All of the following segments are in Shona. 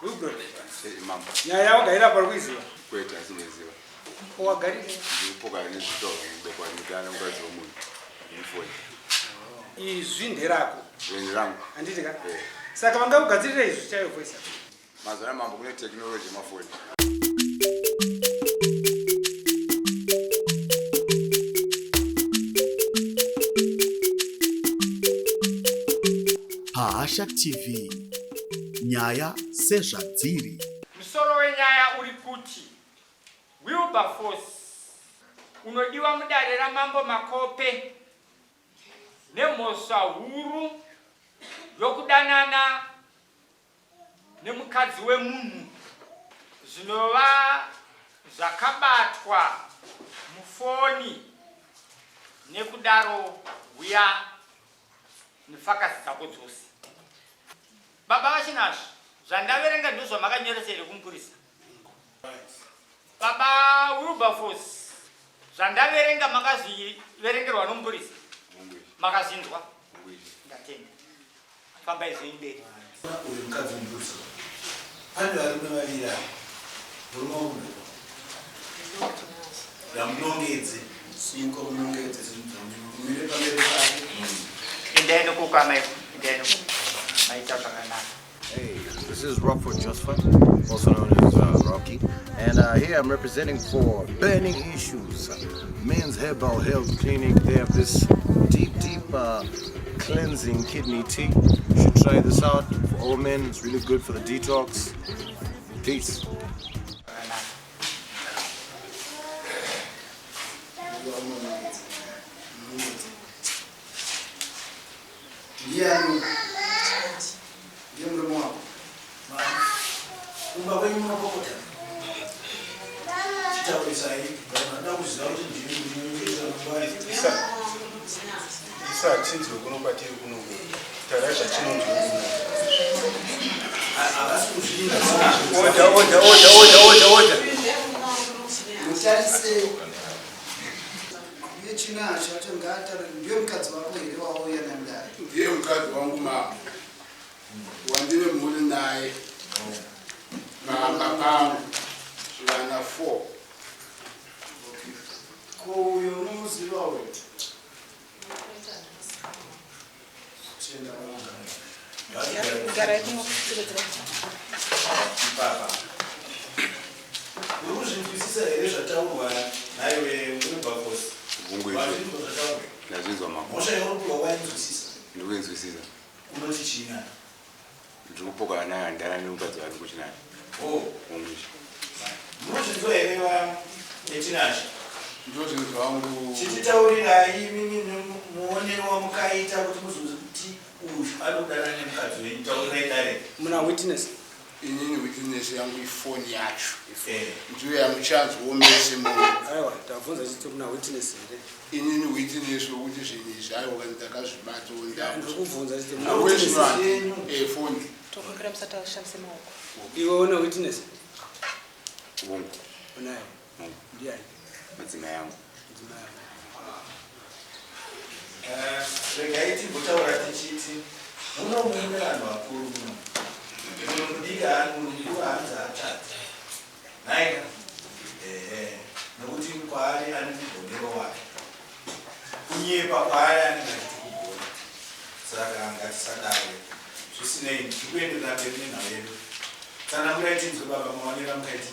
Wilbrod. Mambo. Nyaya yako gaira pari kuiziva? Kwete asi ndoiziva. Wagarire. Ndikupoka nezvitoro ndokwa ndikana mukadzi wemunhu. Mufoni. Izwi nderako. Izwi rangu. Handiti ka? Eh. Saka vangakugadzirira izwi chaiyo voice yako. Mazuva ano mambo kune technology yemafoni. Pahasha TV nyaya sezvadziri. Musoro wenyaya uri kuti Wilberforce unodiwa mudare raMambo Makope nemhosva huru yokudanana nemukadzi wemunhu zvinova zvakabatwa mufoni nekudaro huya nefakasi dzako dzose. Baba vaChinazvo, zvandaverenga ndozvamakanyoresa here kumupurisa? Baba Wilberforce, zvandaverenga makazviverengerwa nomupurisa? Makazvinzwa? Ndatenda. Fambai zvenyu mberi. Uyu mukadzi mupurisa. Pane varume vaviri ava. Murume uyu. Yamunongedze. Sinko munongedze zvinhu zvamunongedze. Pamberi pake. Endai nokoko amai. Endai nokoko. Maita zvakanaka. Hey, this is Rockford Josphat, also known as Rocky, and here I'm representing for Burning Issues, Men's Herbal Health Clinic. They have this deep, deep cleansing kidney tea. You should try this out for all men. It's really good for the detox. Peace. Ndiani? Ndiye murume wako. Kumba kwenyu munopopota. Chitaurisai, vanoda kuziva kuti ndini munoita mangwani. Isa isa hatinzwe kuno kwatiri kuno. Taura zvatinonzwa kuno. Havasi kuzvinzwa. Order, order, order, order, order, order. Mutarise ndiye Chinashe acho ngaataure ndiye mukadzi wako here wauya naye mudare? Ndiye mukadzi wangu mambo. Wandine mhuri naye. Pamba pangu vana 4. Ko uyo unomuziva uyo? Chienda Garai kuno kutsirodzera. Ipapa. Uri kuzvinzwisisa here zvataurwa naiwe Wilberforce? Vungu izvo. Wazvinzwa zvataurwa? Ndazvinzwa mambo. Mhosva yauri kupiwa wainzwisisa? Ndikuinzwisisa. Unoti chii nayo? Ndiri kupokana nayo handana nemukadzi wari kuchinaya. Oh. Vungu izvo. Munozvinzwa here va Tinashe? Ndozvinzwa wangu. Chititaurirai imimi muonero wamukaita kuti muzoti uyu anodanana nemukadzi wenyu. Taurirai dare. Muna witness. Inini witness yangu ifoni yacho. Eh. Ndiyo yamuchanzwawo mese muno. Aiwa, tabvunza chiti muna witness here. Inini witness wekuti zvinhu izvi aiwa ndakazvibatawo Ndiri kubvunza chiti muna witness. Eh, foni. Tokumbira musati ashandise maoko. Iwe une witness? Vungu. Unayo. Vungu. Ndiani? Madzimai angu. Mudzimai wako. Eh, regai timbotaura tichiti muno mune vanhu vakuru muno. Munhu mudiki munhu mukuru haanzi atadza. Nhaika? Ehe, nokuti kwaari ane mugonero wake. Kunyepa kwaari anenge achiti kugona. Saka ngatisadaro. Zvisinei, tiri kuenderera mberi nenhau yedu. Tsanangurai tinzwe baba maonero amukaita.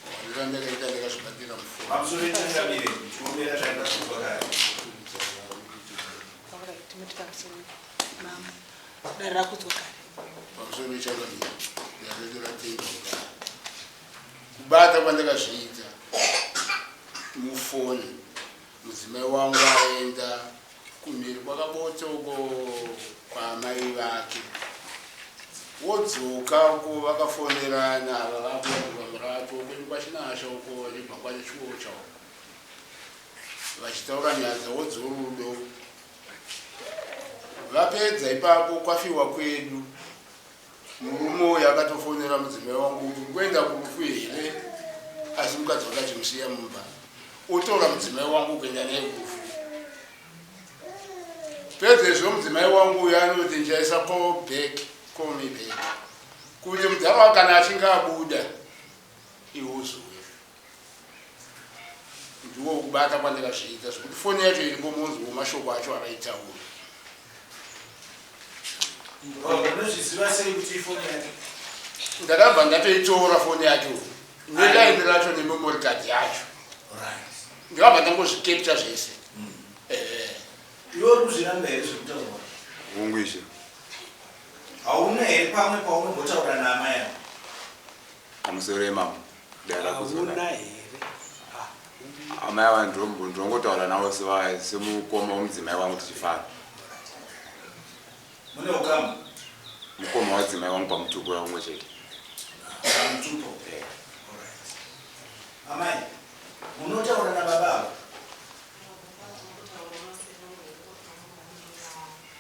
Maonero andakaita ndakazvibatira mufoni. Pamusoro ichangamire, chiombera zvaida kunzwa kare. Alright, muti pamusoro mama. Dare rakudzwa kare. Pamusoro ichangamire. Ndakatoratenda kudaro. Kubata kwandakazviita mufoni mudzimai wangu aenda kumhiri kwakabotsa uko kwaamai vake wodzoka uko vakafonerana ava vakuenda murato kwedu kwaChinasha uko vachibva kwaChiwocha uko vachitaura nyaya dzavo dzorudo vapedza ipapo kwafiwa kwedu murume uyu akatofonera mudzimai wangu kuti kuenda kurufu here asi mukadzi wake achimusiya mumba otora mudzimai wangu kuenda naye kurufu pedzezvo mudzimai wangu uyu anoti ndichaisa call back call me back. Kuti mudhara kana achinge abuda iwe uzouya. Ndiwo kubata kwandakazviita zvekuti foni yacho iripo monzwawo mashoko acho avaitaura. Unozviziva sei kuti ifoni yake? Ndakabva ndatoitora foni yacho nelaini racho nememory card yacho. Ndakabva ndangozvikepcha zvese. Iwe uri kuzviramba here zvekutaurwa? Hongu ishe. Hauna here pamwe paunombotaura naamai ava? Pamusoro yemamo. Hauna here? Amai ava ndinongotaura navo semukoma wemudzimai wangu tichifara. Mune ukama? Mukoma wadzimai wangu pamutupo umwe chete. Pamutupo? Amai, munotaura nababa ava?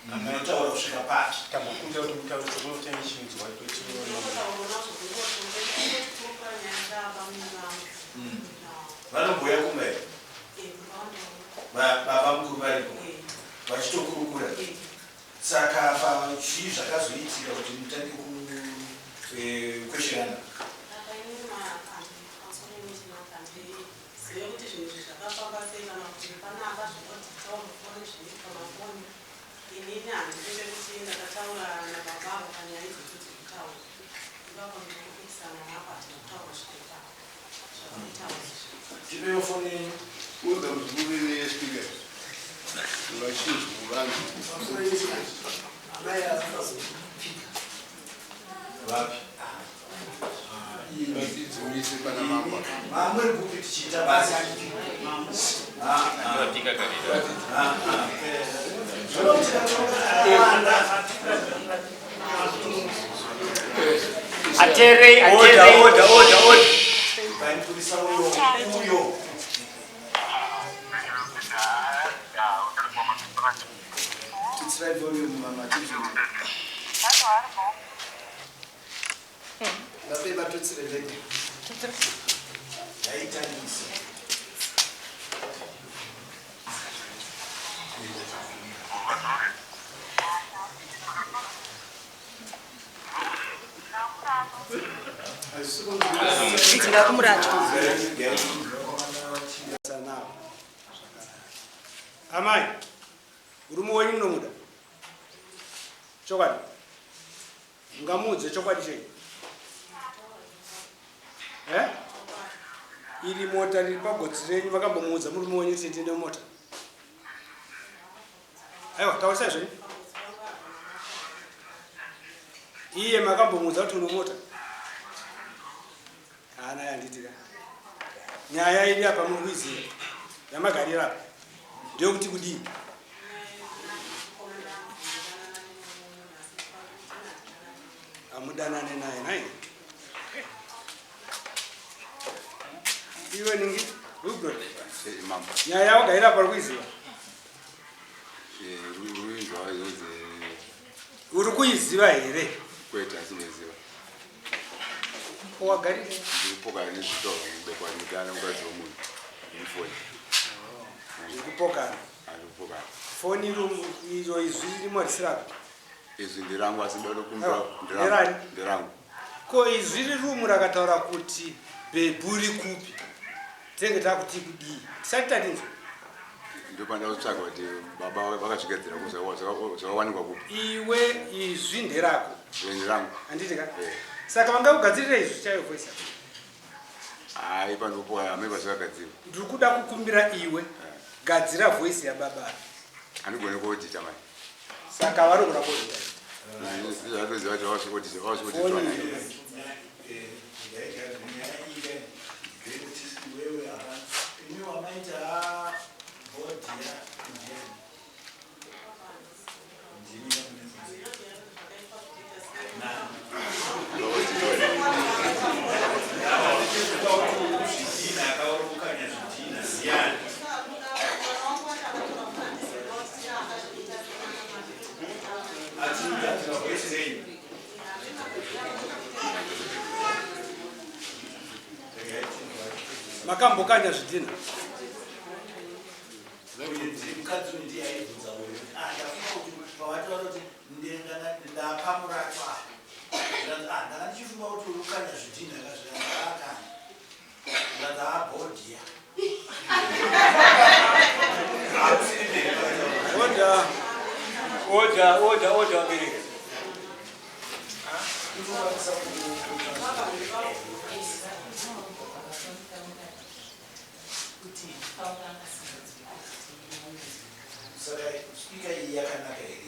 Munotaura kusvika papi? Tambokumbira kuti mutaure sekunochangishinzwa Vanombouya kumba here? Baba mukuru varipo vachitokurukura. Saka pa chii zvakazoitika kuti mutange kukwesherana? Zive kuti zvinhu izvi zvakafamba sei kana kuti pane akazvinodhitawo mufoni zvinoitwa mafoni. Inini handipinde kuti ndakataura nababa avo panyaya idzodzo dzekutaura. Ipapo ndiri kupikisana napo hatina kutaura svika ipapo zvavakutaura izvi. Tipewo foni yenyu. Unza muzukuru nespeaker vachinzwa vanhu. Amai avazopika. Vapi? Vatidzimise pana mambo. Mamuri kupi tichiita basa? Aterei, aterei. Order, order, order. Vaimupurisa uyo, uyo. Tutsirai volume mama tizvinzwe. Vapei vatutsire vega. Yaitanisa. Ndinga kumuracho. Navo. Amai, murume wenyu munomuda? Chokwadi. Mungamuudze chokwadi chenyu? Eh? Iri mota riri pagotsi renyu makambomuudza murume wenyu kuti ndine mota? Aiwa, taurisai zvenyu. Iye makambomuudza kuti uno mota? Haana yanditika. Nyaya iri apa muri kuiziva yamagarira apa ndeyekuti kudii? Hamudanane naye nai? Iwe ningi Wilbrod, Mambo. nyaya yawagaira apa uri kuiziva? Ruinzwa izodzi Uri kuiziva here? kwete asi ndoziva. Wagarire Ndikupokana nezvitaurwa mubekwa mudana mukadzi wemunhu nefoni. zvekupokana. Andikupokana. Foni iro iro izwi ririmo risirako. Izwi nderangu asi ndoda kumbira Aiwa, nderani? nderangu. Ko izwi rirumu rakataura kuti bhebhu rikupi? Tinenge takuti kudii? Tisati tatinzwa. Ndopanda kutsvaga kuti baba vakazvigadzira zvakawanikwa kupi. Iwe izwi nderako. Nderangu. Handiti ka? Saka vangakugadzirira izwi chaiyo voice yako. Hayi pandikupokana amai vazvakagadzira. Ndiri kuda kukumbira iwe gadzira voice yababa. Handigoni kuodhita mai. Saka vanogona kuodhita. Zvatoziva kuti vakazviodhita Foni vakazviodhita. Makambokanya zvidhina. Mukadzi uyu ndiye aibvunza uyu. Ah, ndafunga kuti pavati vanoti ndapa muratwa. Ah, ndanga ndichifunga kuti uri kukanya zvidhinha kazviakanya ndanza abhodhiya. Order, order, order, order, vabereki. Saka spika iyi yakanaka here?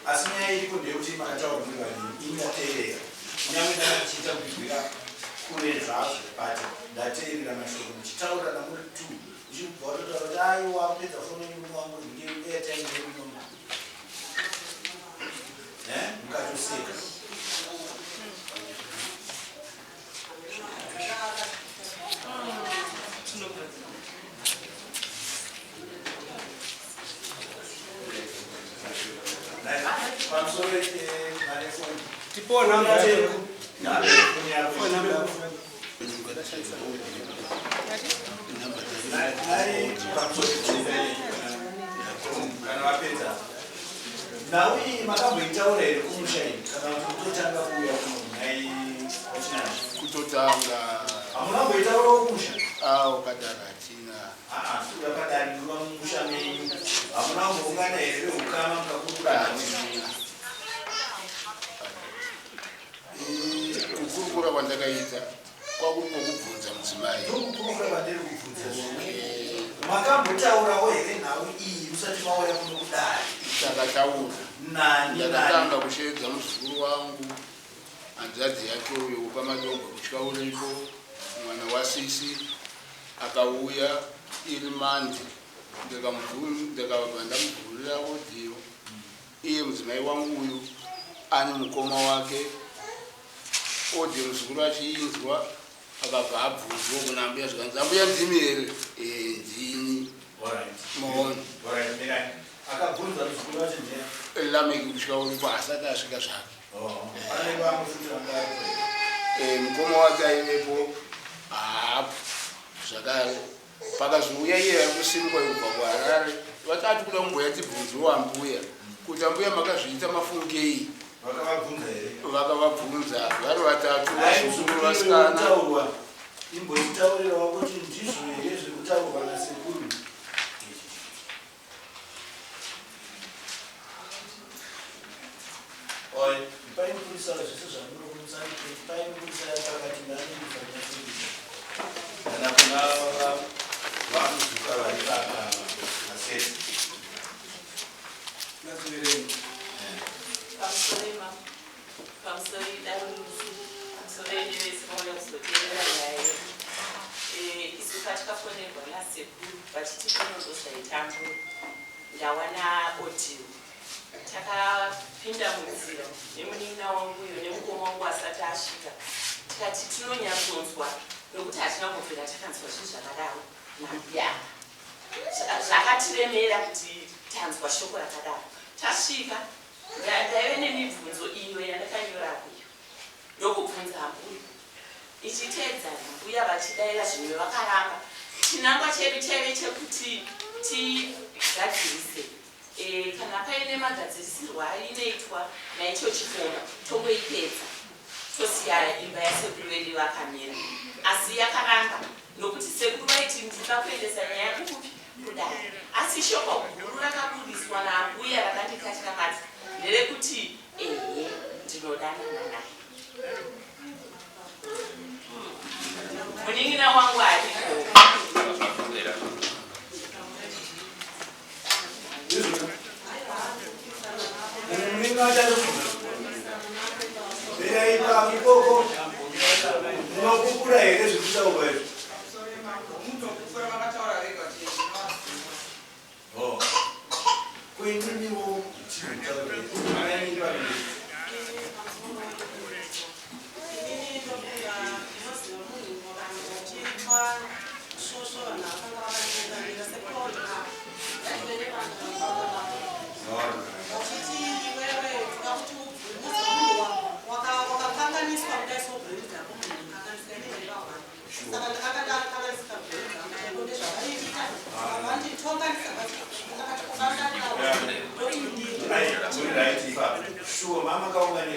Asi nyaya iripo ndeyekuti makataura muri vaviri, indateerera, kunyange ndakachiita kubvira kure zvazvo, but ndateerera mashoko muchitaura namuri two, uchibva watotaura kuti aiwa, kupedza foni yemurume wangu ndinge airtime yemunomo, mukatoseka. Pamusoro, mane foni. Tipowo namba yako. Foni yako. Phone number yako. Nai pamusoro, kana vapedza nhau iyi, makamboitaura here kumusha iyi, kana kuti kutotanga kuuya kuno, nhai wachinana? Kutotanga. Hamuna kumboitaurawo kumusha? Awo, kadara hatina. Aa, kuda padari nguva mumusha menyu, hamuna kumboungana here veukama mukakurukura nhau iyi? Kukurukura kwandakaita kwakuri kwokubvunza mudzimai. Ndokukurukura kwandiri kubvunza. Makambotaurawo here nhau iyi musati mauya kuno kudare? Takataura. Nani? Ndakatanga Nani? kusheedza muzukuru wangu, hanzvadzi yake uyo pamadogwe kutya uripo, mwana wasisi akauya iri mandi, ndikabva ndamubvurira audio. Iye mudzimai wangu uyu ane mukoma wake, audio muzukuru achiinzwa, akabva abvunzwa kuna ambuya, zvikanzi, "Ambuya, ndimi here?" "E, ndini." Maona. Alright, mirai. Akabvunza muzukuru wacho ndiye? Lameki kutya uripo, asati asvika zvake. Pane vamwe futi vanga varipo? Mukoma wake aivepo, haapo zvakare. Pakazouya iye ari kusimukwa kubva kuHarare, vatati kuda kumboya tibvunziwo ambuya kuti, "Ambuya, makazviita mafungei?" Vakavabvunza here? Vakavabvunza vari vatatu, vazukuru vasikana. Taurwa, imbotitaurirawo kuti ndizvo here zviri kutaurwa nasekuru? Oi, ipai mupurisa zvese zvamunokumisa, ipai mupurisa pakati ndanikufanira kana kuna vamuzuka vari pamaseti. Ngativerenge. Pamusoro, pamusoro idarusi, pamusoro nevese vauya kuzoteerera nyaya yedu. Isu patikafonerwa nasekuru vachiti kunozozvaitambo, ndawana audio, takapinda munzira nemunin'ina wangu uyo nemukoma wangu asati asvika, tikati tinonyatsonzwa nokuti hatina kumbobvira takanzwa zvinhu zvakadaro nambuya. Zvakatiremera kuti tanzwa shoko rakadaro. Tasvika, ndaive nemibvunzo iyo yandakanyora iyo, ndokubvunza mbuya, ichiteedza mbuya vachidayira, zvimwe vakaramba. Chinangwa chedu chaive chekuti tigadzirise, kana paine magadzirisirwo ainoitwa naicho chikomba, tongoipedza, tosiya imba yasekuru vedu vakamira. Asi yakaramba nokuti sekuru vaiti ndinoda kuendesa nyaya kukupi? Kudare. Asi shoko guru rakabudiswa naambuya rakandikatyamadza nderekuti, "Ehe, ndinodanana naye." Munin'ina wangu ariko. Munin'ina wacho berai pako ikoko, munopupura here zviri kutaurwa izvi? Mutopupura, vakataura vega kuti Oh. Kuininiwo chinotaura amaini pamberi. Inini ndofunga ndinoziva munhu vanhu vachiitwa svosvo, vanhu vakanga vakanyengamira sekuru.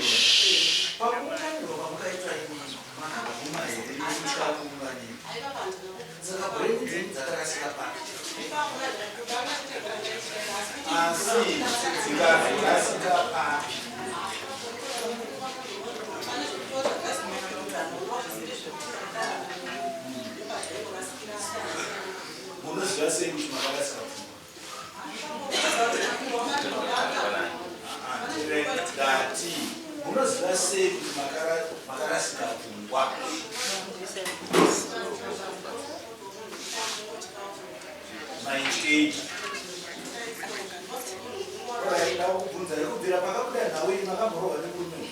Makaunganirwa. Pakuunganirwa kwamukaitwa imi makabvuma here nekutya kuunganirwa? Saka brain dzenyu dzakarasika papi? Asi dzikazorasika papi? Munoziva sei kuti makarasika pfungwa? Ndati munoziva sei kuti makarasika pfungwa? Maityei? Alright, ndakubvunza kubvira pakabuda nhau iyi makamborohwa nemurume uyu?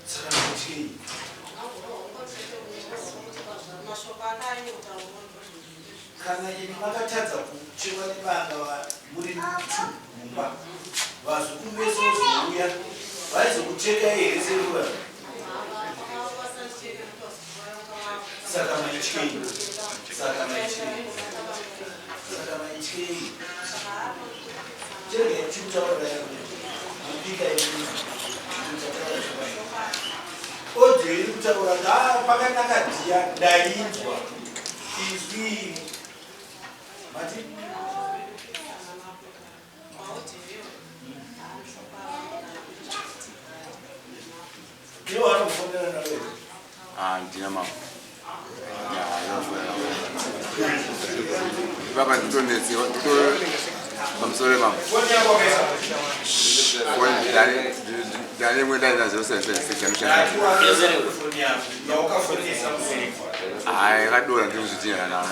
Saka maityei? Kana imi makatadza kuchekwa nebanga muri two mumba, vazukuru vese vozouya, vaizokuchekai here sekuru? Saka maityei? Saka maityei? Saka maityei? Chiregai tichikutaurirai kuti mupika imi muchataura chokwadi. Audio iri kutaura ah, pakanaka dhiya ndainzwa izwi iri mati iwo anokufonera nawe. Ah, ndina mama. Baba nditonetsewa ndito pamusoro mama. Foni ndane ndane imwe ndaina 0776 yanoshandisa. Foni yako yaukafonesa musoro. Hayi yakadora ndiri kuzvitinha nawo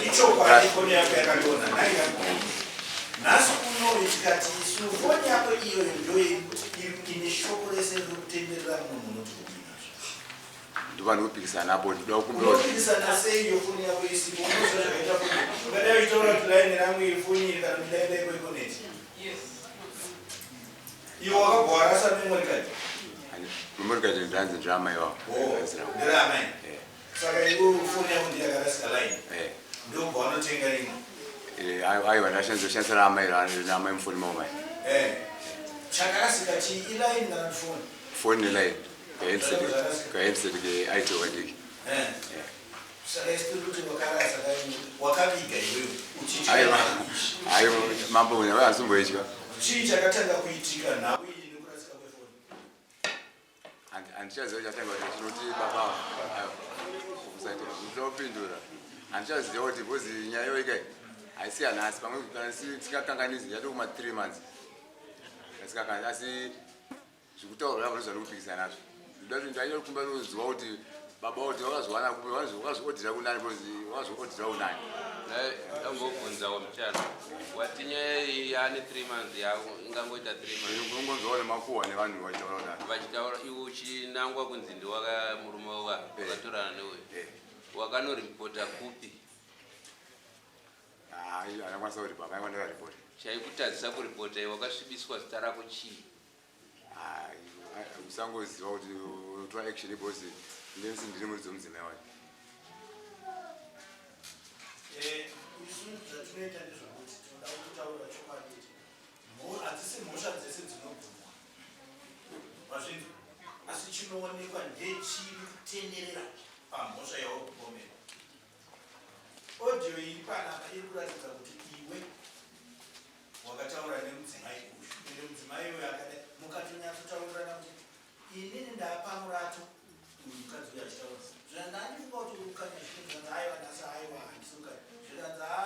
Ichokwadi foni yako yakadonha nhai yako. Nhasi unoyu tikati isu foni yako iyoyo ndo ine shoko rese riri kutenderera muno munoti kudii nazvo? Ndovanhu kupikisana apo ndinoda kukumbira kuti Unopikisana sei iyo foni yako isipo? Unoziva zvakaita foni. Ungadai uchitaura kuti line rangu iri foni iri kana kuti line raiko ikoneti. Iwe wakabva warasa memory card. Memory card ndanzi nderamai vavo. Oh, nderamai. Saka iwe foni yako ndiyo yakarasika line. Ndobva wanotenga imwe. Aiwa ndashandisa ramai ramai mufoni mavo mai. Chakarasika chii iline kana kuti foni? Foni neline. Kaheadset keaitel kadiki. Saka isu tiri kuti wakarasa wakaviga iwewe uchitya. Aiwa aiwa mambo uya asumboitya. Chii chakatanga kuitika nhau iyi nekurasika kwefoni? Handichaziva chatanga kuti chinoti baba usaite ndinopindura. Handichaziva kuti because nyaya iyoyi kai haisi yanhasi pamwe kana tisingakanganisi yatova kuma 3 months. Asikakanganisi asi Zvikutaurwa apa ndozvandiri kupikisana nazvo. Ndoda kuti ndaida kumba ndoziva kuti baba kuti wakazviwana kupi wakazviodhira kunani because wakazviodhira kunani. Ndambobvunzawo mchana. Wati nyaya iyi yaane 3 months yako ingangoita 3 months. Unongonzwawo nemakuhwa nevanhu vachitaura kudaro. Vachitaura iwe uchinangwa kunzi ndiwaka murume wakatorana neuyu. Wakanoripota kupi? Hayi, andakwanisa kuripota, aiwa ndakaripota. Chaikutadzisa kuripota iwe wakasvibiswa zita rako chii? Usangoziva kuti unotora action because ndinesi ndiri muridzi wemudzimai wacho. Isu zvatinoita ndezvekuti tinoda kutaura chokwadi kuti hadzisi mhosva dzese dzinobvumwa vazvinzwa, asi chinoonekwa ndechiri kutenderera pamhosva yauri kupomerwa. Audio iri panapa iri kuratidza kuti iwe wakataura nemudzimai uyu ende mudzimai uyu akadai mukatonyatsotaurana kuti inini ndaapamurato uyu mukadzi uyu achitaura zvikanzi ndandifunga kuti uri kukanya zvino zvikanzi aiwa nhasi aiwa handisi kukanya zvikanzi a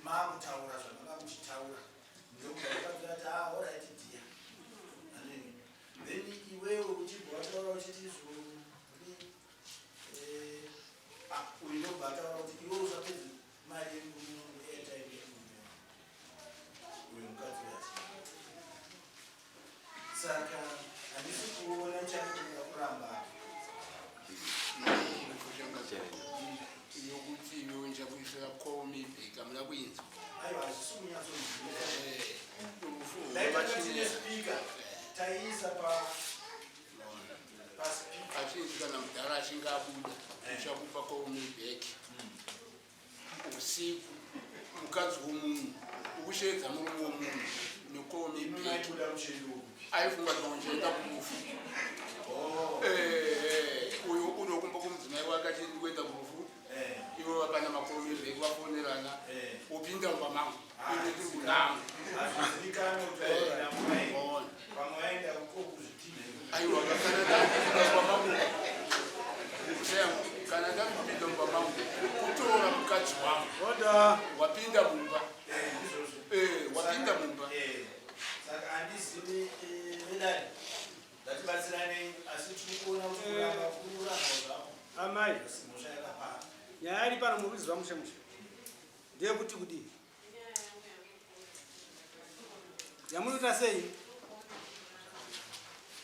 maakutaura zvamanga muchitaura ndokubva mukadzi uyu ati a orit dear andini then iwewe uchibva wataura uchiti izvo eh, ah, uyu ndokubva ataura kuti iwe usapedze mari yemurume wangu airtime yemurume wangu uyu mukadzi uyu ati saka handisi kuona chakuda kuramba. Yokuti iwe ndichakuisira call me back hamuna kuinzwa. Aiwa hazvisi kunyatsonzwika. Dai tanga tine speaker taiisa pa paspeaker. Achinzi kana mudhara achinge abuda ndichakupa call me back usiku. mukadzi womunhu ukusheedza murume womunhu nekomi aifunga kuti ndienda kurufu oh. eh, uyu unokumba kumudzimai wake achiti ndikuenda kurufu eh. ivo vapana makomi zveki vafonerana eh. upinda mumba mangu ah, ini ndiri kunangu aiwa kana ndakupinda mumba mangu kutora mukadzi wangu wapinda mumba wapinda mumba Saka handizivi eh, vedare ngatibatsiranei asi tiri kuona kuti eh. kuramba kuramba zvako. Amai, mhosva yakapara. Nyaya iri pano muri kuziva mushe mushe. Ndeyekuti kudii? Yamunoita sei?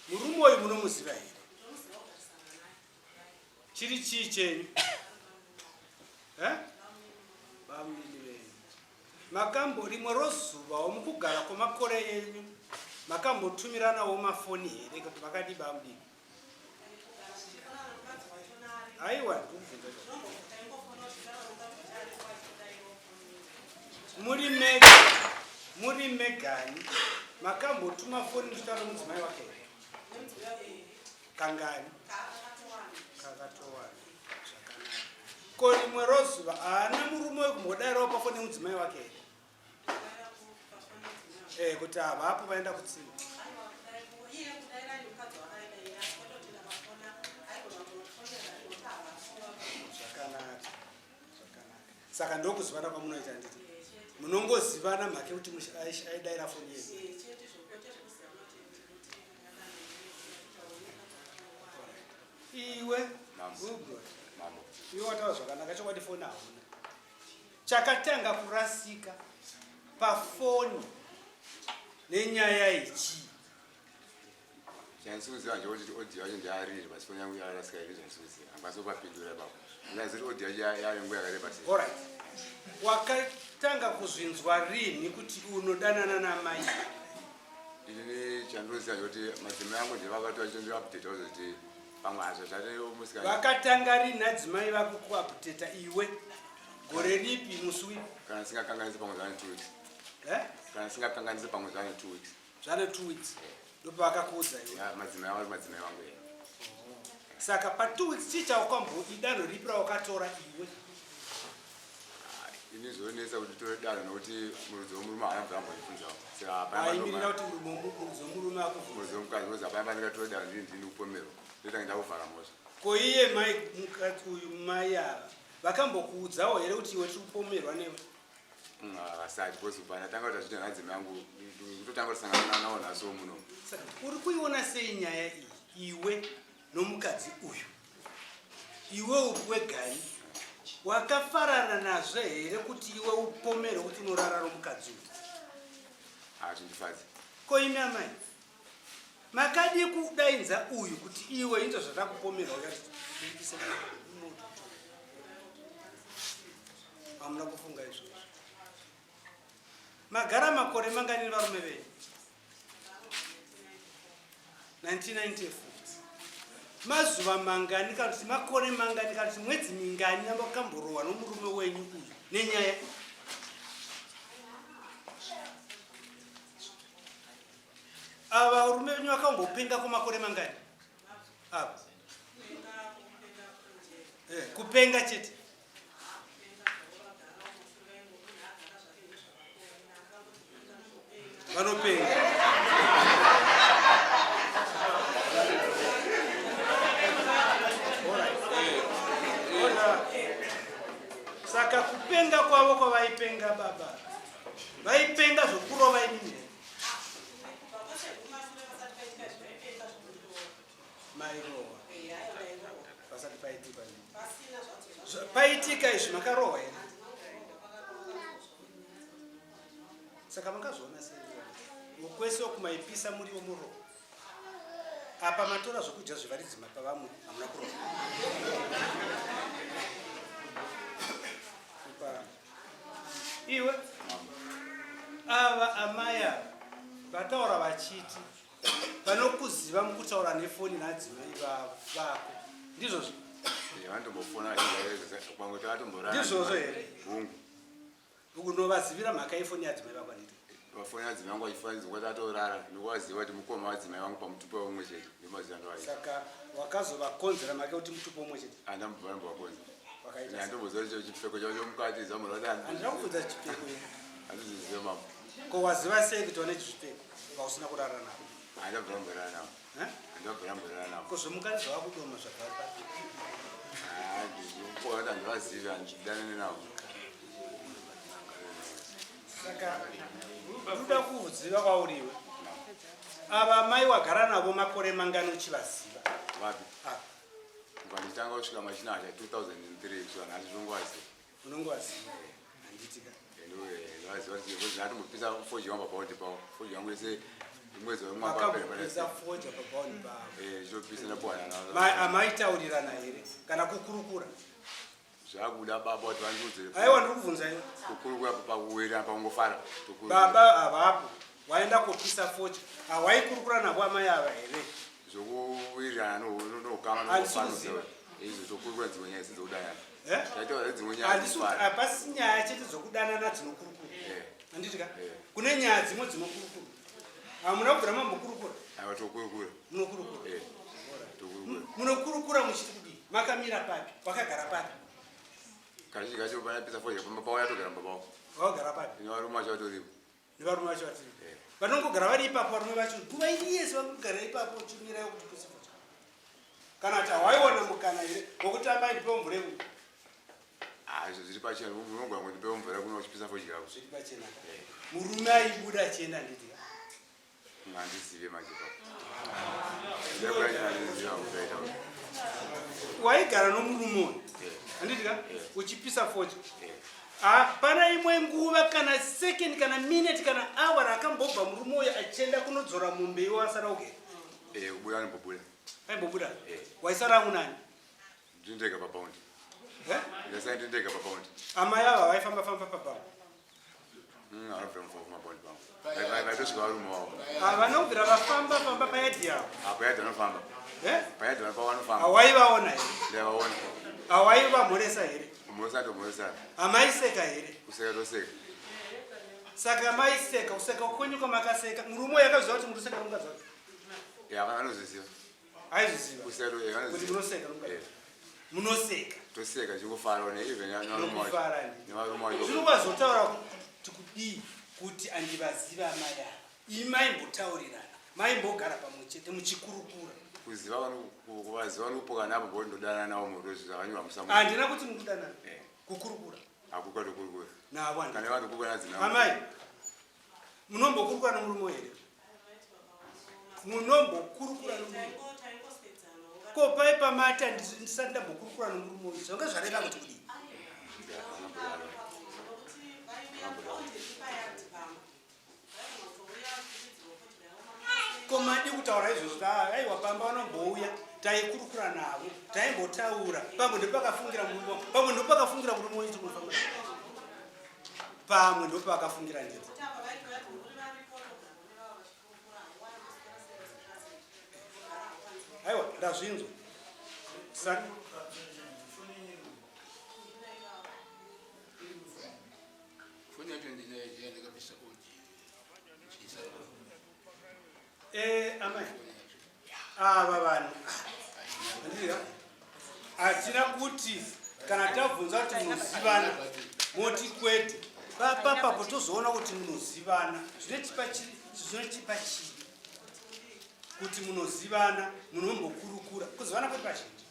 Murume uyu munomuziva here? Chiri chii chenyu? Eh? Bamnini venyu. Makambo rimwe rozuvawo mukugara kwemakore enyu makambotumiranawo mafoni here kuti makadii bamnini? Aiwa, ndikubvunza. Muri mega, muri megani makambotuma foni muchitaura mudzimai wake here? Kangani? Kakatowanda. Zvakanaka. Ko rimwe rozuva haana murume wekumbodairawo pafoni nemudzimai wake here? Eh, kuti havapo vaenda kutsime. Zvakanaka. Zvakanaka. Saka ndokuzivana kwamunoita nditi. Munongozivana mhake kuti aidaira foni yenyu. Iwe Google. Iwe wataura zvakanaka chokwadi foni hauna. Chakatanga kurasika pafoni nenyaya ichi. Chandisikuziva ndechekuti audio yacho ndeyariri but foni yangu yarasika here chandisikuziva handikwanisi kupapindura ipapo ndaziva kuti audio yacho yave nguva yakareba sei. Alright. Wakatanga kuzvinzwa rinhi kuti unodanana namai? Inini chandinoziva ndechekuti madzimai angu ndevakati vachitondi-update kuzoti pamwe hazvo zvati musikana. Vakatanga rinhi adzimai vako kuupdata iwe? Gore ripi musi wipi? Kana ndisingakanganisi pamwe zvane 2 weeks. Eh? Kana ndisingakanganisi pamwe zvane 2 weeks. Zvane 2 weeks. Ndopavakakuudza iwe. Ya, madzimai vangu madzimai vangu. Eh. Saka pa 2 weeks chii chaukambo idanho ripi rawakatora iwe? Ah, ini zvonetsa kuti tore danho nokuti murudzi wemurume haana bva ambondibvunzawo. Saka hapana Aimirira kuti murume murudzi wemurume akubvunza. Murudzi wemukadzi ngozi hapana pandingatore danho ndini ndini kupomerwa. Ndotanga ndakuvhara mhosva. Ko iye mai mukadzi uyu mai ava vakambokuudzawo here kuti iwe tiri kupomerwa newe? Vasati because kubva ndatanga kuita zvito nhadzima yangu kutotanga kusangana nawo nhasi muno. Saka uri kuiona sei nyaya iyi iwe nomukadzi uyu? Iwe uri wegani wakafarana nazvo here kuti iwe upomerwe kuti unorara nomukadzi uyu? Hazvindifadzi. Ko imi amai makadii kudainza uyu kuti iwe inzwa zvatakupomerwa uyatipise moto Hamuna kufunga izvozvo. Magara makore mangani nevarume venyu? 1994. Mazuva mangani kana kuti makore mangani kana kuti mwedzi mingani yambakamborohwa nomurume wenyu uyu nenyaya ava varume venyu vakambopenga kwemakore mangani ava eh, kupenga chete vanopenga saka kupenga kwavo kwavaipenga baba vaipenga zvokurova imimi mairohwa pasati paitika paitika izvi makarohwa here saka mangazviona sei ukwese kumaipisa muriwo murohwa apa matora zvokudya zvevaridzi mapa vamwe hamuna kurohwa iwe ava amai ava vataura vachiti vanokuziva mukutaura nefoni nadzimai vako ndizvozvo eh, ndizvozvo here hungu Unovazivira mhaka yefoni yadzimai vako handiti? Vafoni yadzimai vangu vachifanidza kuti atorara nekuvaziva kuti mukoma wadzimai vangu pamutupo umwe chete ndomaziva ndovaita. Saka wakazovakonzera mhaka yekuti mutupo umwe chete? Andambovakonza. Wakaita sei? Andomboziva kuti chipfeko chavo chomukati zamurada. Handina kubvunza chipfeko ini. Handizizive mambo. Ko waziva sei kuti vane chipfeko vausina kurara navo? Handabvira mborara navo. Eh? Handabvira mborara navo. Ko zvemukadzi zvavakudoma zvabva papi? Ndikuona kuti handivazivi handidanane navo. Saka ndoda kuziva kwauriwe. Ava mai wagara navo makore mangani uchivaziva? Vapi? Ava. Kubva ndichitanga kusvika machinasha 2003 kusvika nhasi ndinongovaziva. Unongovaziva. Handiti ka? Ndovaziva kuti because ndatombopisa foji yangu pabaundi pavo. Foji yangu yese mwedzi wemwaka wapera Wakambopisa foja pabaundi pavo. Eh, chopisa ndapuwana Mai amaitaurirana here kana kukurukura? Zvakuda baba kuti vandiudze. Aiwa ndiri kubvunza iwe. Kukurukura pakuwirirana pakungofara. Tokurukura. Baba havapo waenda kopisa foja. Hawaikurukura navo amai ava here? Zvokuwirirana noukama Handisi kuziva. Izvo tokurukura dzimwe nyaya dzokudanana. Eh? Taitaura dzimwe nyaya. Handisi kuti hapasi nyaya chete dzokudanana dzinokurukura. Eh. Handiti ka? Eh. Kune nyaya dzimwe dzinokurukura. Hamuna kubvira mambokurukura. Aiwa tokurukura. Munokurukura. Eh. Tokurukura. Munokurukura muchiti kudii? Makamira papi? Wakagara papi? Kazhinji kacho panapisa foja pamba pavo yatogara mumba pavo. Wakagara papi? Nevarume vacho vatoripo. Nevarume vacho vatoripo. Eh. Vanongogara vari ipapo varume vacho nguva iri yese vanogara ipapo uchimira kuti pise foja. Kana kuti hawaiwana mukana here wokuti amai ndipewo mvura yekumwa? Ah, izvo zviri pachena. Unogona kuti ndipewo mvura yekumwa uchipisa foja yako. Zviri pachena. Murume aibuda achienda handiti ka? Handizive manje papa. Ndakuda handizive kudaita. Waigara nomurume uyu. Handiti ka? Uchipisa foja. Hapana imwe nguva kana second kana minute kana hour akambobva murume uyu achienda kunodzora mombe iwe wasara ugere. Eh, kubuda anombobuda. Aimbobuda? Eh. Waisara unani? Ndindega pabaundi. Eh? Ndasara ndindega pabaundi. Amai ava vaifamba famba pabaundi. Vanobvira mufamba pabaundi pangu. Vaitosvika varume vavo. Vanobvira vafamba famba payadhi yavo. Ah, payadhi vanofamba. Eh? Payadhi vanofamba. Hawaivaona here? Ndaivaona. Hawaivamhoresa here? Kumhoresa tomhoresa. Hamaiseka here? Kuseka toseka. Saka maiseka, kuseka kwenyu kwamakaseka. Murume uyu akaziva kuti muri kuseka nomukadzi wake. Ya, anozviziva. Aizviziva. Kuseka to, eh, Kuti munoseka nomukadzi. Eh. Munoseka. Toseka tichingofara ne even nevarume vacho. Nokufara ndi. Nevarume vacho. Zvino wazotaura kuti kudii kuti andivaziva amai ava. Imi maimbotaurirana, maimbogara pamwe chete muchikurukura. Kuziva vano kuvaziva vanopoka navo ngoti ndodanana navo murozvi zvakanyorwa musamu. Handina kuti mukudanana. Eh. Kukurukura. Hakuka tokurukura. Navo handiti. Kana vanhu kukurukura nadzina. Amai, munombokurukura nomurume here? Munombokurukura nomurume? Ko pai pamati ndisati ndambokurukura nomurume uyu zvanga zvareva kuti kudii? Ko madi kutaura izvozvo aiwa pamba vanombouya taikurukura navo taimbotaura pamwe ndopakafungira murume wangu pamwe ndopakafungira murume wenyu tikunofamba pamwe ndopakafungira nditi aiwa ndazvinzwa saka Foni yacho ndinayo ndakabvisa audio. Eh, amai ava vanhu handiti hatina kuti kana tabvunza kuti munozivana moti kwete papapapo tozoona kuti munozivana zvinotipa chii kuti munozivana munombokurukura kuzivana kuri pazhinji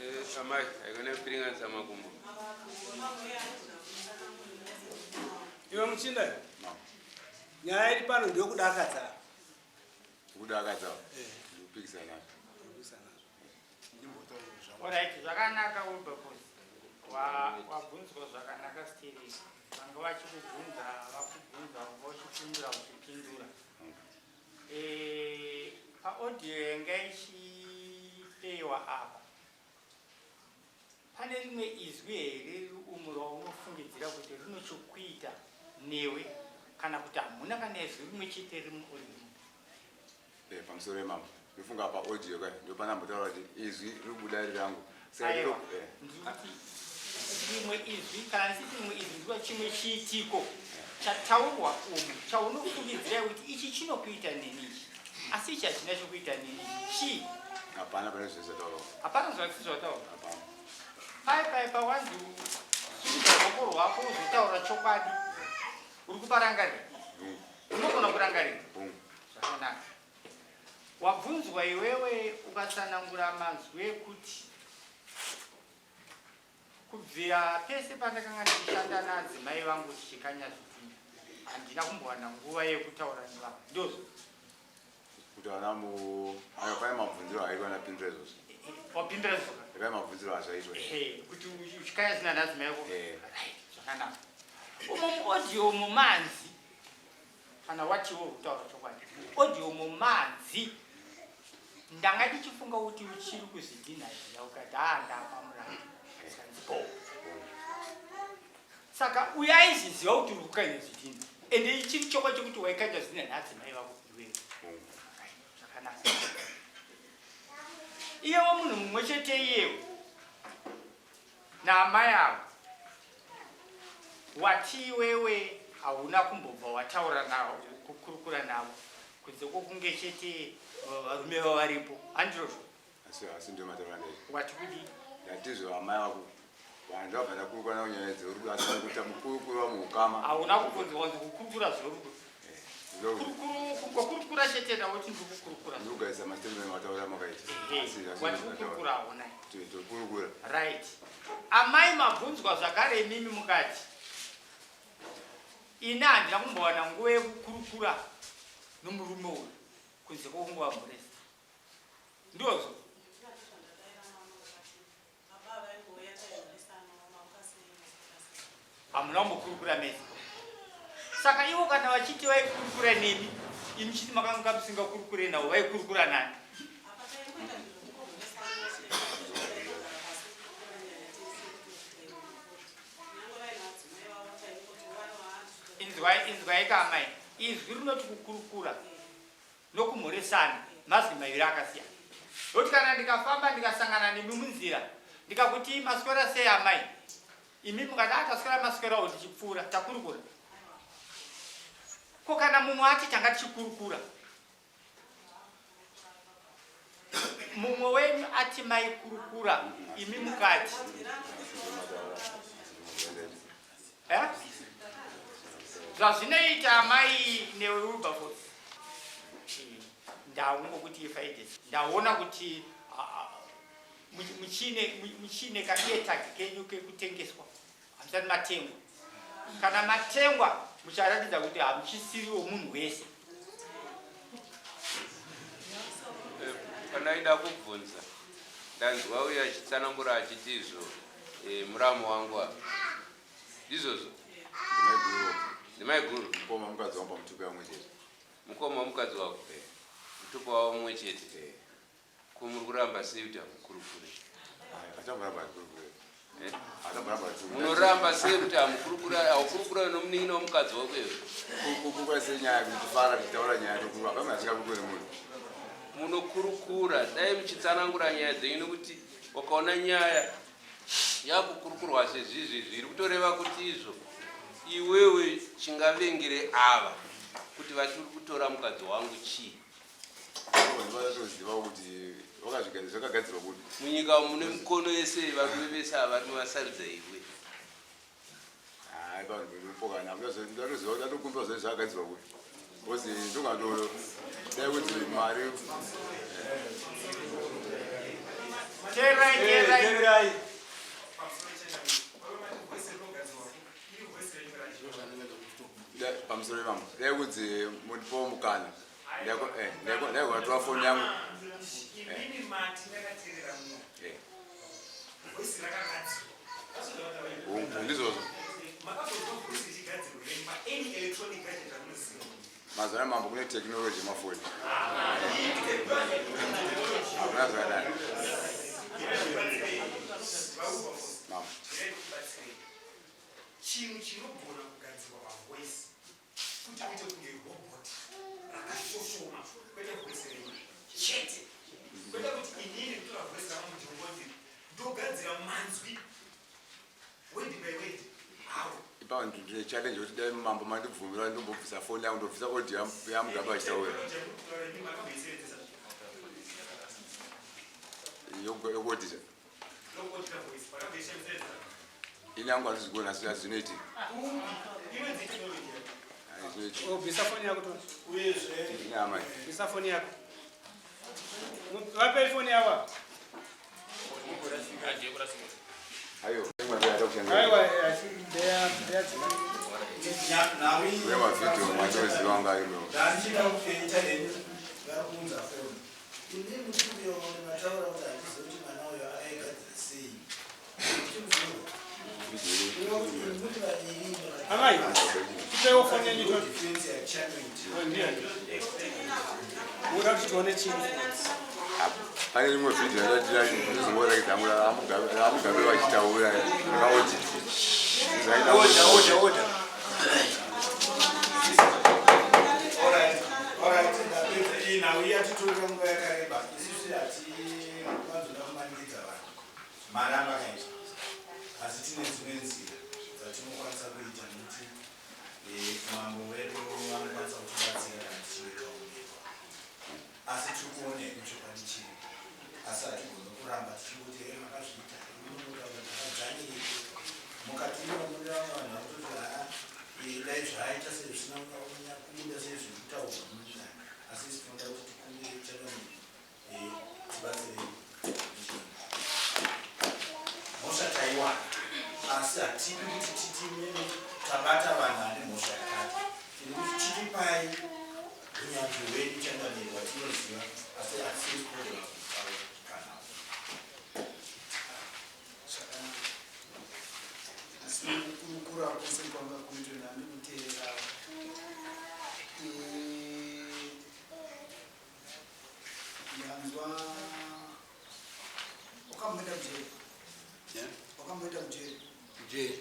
Eh, amai haikona kupiringanisa makumbo. Iwe muchinda nyaya iri pano ndeyokudakadza. Kudakadza. Ndikupikisana nazvo. Alright, zvakanaka Wilberforce. Wabvunzwa zvakanaka Steve. Vanga vachikubvunza, vakubvunza, vachipindura, uchipindura. Eh, paaudio yanga ichipewa apa. Pane rimwe izwi here riri umu raunofungidzira kuti rine chokuita newe kana kuti hamuna kana izwi rimwe chete riri muaudio? Eh, pamusoro yemambo. Ndofunga pa audio kai ndopana mbotaura kuti izwi riri kubuda riri rangu. Aiwa, ndiri kuti rimwe izwi kana ndisiti rimwe izwi ndikuti chimwe chiitiko chataurwa umu chaunofungidzira kuti ichi chinokuita neni ichi asi ichi hachina chokuita neni ichi chii? Hapana pane zvese zvataurwa. Hapana zvakisi zvataurwa. Hapana. Pai pai pawanzi sumudza ruoko rwako uzotaura chokwadi uri kuparangarira unogona kurangarira zvakanaka. Wabvunzwa iwewe ukatsanangura manzwi ekuti kubvira pese pandakanga ndichishanda naadzimai vangu tichikanya zvidhinha handina kumbowana nguva yekutaura nevanhu ndozvo Kutaura mu ayo pane mabvunziro aitwa ndapindura izvozvo. Wapindura izvozvo? Pane mabvunziro azvaitwa. Ehe, kuti uchikanya zvidhinha naadzimai vako. Right, zvakanaka. Umo muaudio umo manzi kana watiwo kutaura chokwadi audio mumanzi ndanga ndichifunga kuti uchiri kuzvidhinha zviya ukati haa ndapa muranda zvikanzi bo saka uyo aizviziva kuti uri kukanya zvidhinha ende ichiri chokwa chekuti waikanya zvidhinha naadzimai vako iwewe zvakanaka iyewo munhu mumwe chete iyewo Naamai ava wati iwewe hauna kumbobva wataura navo kukurukura navo kunze kwokunge chete varume vavaripo handirozvo? Asi asi ndio mataura ndei. Wati kudii? Ndatizvo amai vako vanhu ndabva ndakurukura navo nyaya dzerudo asi kuita mukurukuro muukama. Hauna kubvunzwa kunzi kukurukura zverudo. Kungokurukura chete ndawoti ndiri kukurukura. Ndikugaisa mastatement mataura makaita. Wati kukurukura hauna. Tokurukura. Right. Amai mabvunzwa zvakare imimi mukati. Ini handina kumbowana nguva yekukurukura nomurume uyu kunze kwokungovamhoresa. Ndozvo. Hamuna kumbokurukura mese. Saka ivo kana vachiti vaikurukura nemi, imi chiti makanga musingakurukure navo, vaikurukura nani? Inzwai, inzwai ka amai, izwi rinoti kukurukura nokumhoresana mazwi maviri akasiyana. Nokuti kana ndikafamba ndikasangana nemi munzira ndikakuti maswera sei amai, imi mukati ah taswera maswerawo tichipfuura takurukura. Ko kana mumwe ati tanga tichikurukura, mumwe wenyu ati maikurukura imi mukati Eh? Zvazvinoita amai newe Wilberforce. Ndakungokuti ifaite. Ndaona kuti muchine muchine kaetag kenyu kekutengeswa. Hamusati matengwa. Kana matengwa mucharatidza kuti hamuchisiriwo munhu wese. Eh, pandaida kubvunza ndanzwa uyo achitsanangura achiti izvo eh, muramu wangu apa ndizvozvo ndimaiguru mukoma mukadzi wangu pamutupo yamwe chete mukoma wemukadzi wako eh. mutupo wavo mumwe chete eh. ko muri kuramba sei kuti hamukurukure eh? munoramba sei kuti hamukurukura haukurukura nomunin'ina wemukadzi wako iwe kukurukura sei nyaya kutifara tichitaura nyaya tokurukura hapana asingakurukure nemunhu munokurukura dai muchitsanangura nyaya dzenyu nekuti wakaona nyaya yakukurukurwa sezvizvi zviri kutoreva kuti izvo iwewe chingavengere ava kuti vati uri kutora mukadzi wangu chii vatoziva kuti wakazvigadzira zvakagadzirwa kupi munyika mune mikono yese varume vese ava varume vasarudza iwe hayi vanhu ndopokana ndatoziva kuti atokumbira zve zvakagadzirwa kupi bcause ndongato dai kuti mari Teerai, teerai. Pamusoro pamwe dai kuti mundipawo mukana ndaigona tora foni yangu. Ndizvozvo mazuva ano mambo kune technology yemafoni hakuna zvakadaro mambo. Chinhu chinogona kugadzirwa pavoice kuti uite kunge robot rakashoshoma kwete voice renyu chete kwete kuti inini kutora voice rangu ndingonzi. Ipapo ndine challenge yekuti dai mambo mandibvumira ndombobvisa foni yangu ndobvisa audio yaMugabe achitaura. Yokuodita. Ini yangu handisi kuona asi zvinoitika. Oh, bvisa foni yako to. Uyezve. Ine amai. Bvisa foni yako. Vapei foni yavo. Ayo, Aiwa, asi ndeya ndeya dzimai. Uye mavhidhiyo mandinoziva anga arimo. Ndandichida kuita henyu vari kuunza foni. Ini muti uyo mataura kuti handizivi kuti mwana uyo aigadzira sei. Amai, tipeiwo foni yenyu to. Defense yachamiti. Oh, ndiyo. Muda kuti tione chii? Pane rimwe vhidhiyo ndazongoratidza aMugabe vachitaura rakaodit. Order, order, order. Alright, alright, ndapedza. Iyi nhau yatitorera nguva yakareba. Isusu hatiwanzoda kumanikidza vanhu. Mari amakaita. Asi tine dzimwe nzira dzatinokwanisa kuita nekuti mambo wedu vanokwanisa kutibatsira kana tichinge taonekwa. Asi tiri kuona hedu chokwadi chiri. Asi hatigoni kuramba tichingoti "Eh, makazviita." Inotaura takadzanyei. Mukati imomo mune vamwe vanhu varikutoti haa dai zvaaita sezvisina kubuda sezviri kutaurwa mundani. Asi isu tinoda kuti tikumbire changamire tibatsirei. Mhosva taiwana asi hatidi kuti titi mene tabata vanhu vane mhosva yakati. Tiri kuti chitipai unyanzvi hwedu changamire hwatinoziva asi hatisiri kugona kana. Zvakanaka. Asi kukurukura kwose kwanga kuitwa nami kuteerera. Ndanzwa wakamboenda kujeri. Wakamboenda kujeri. Kujeri?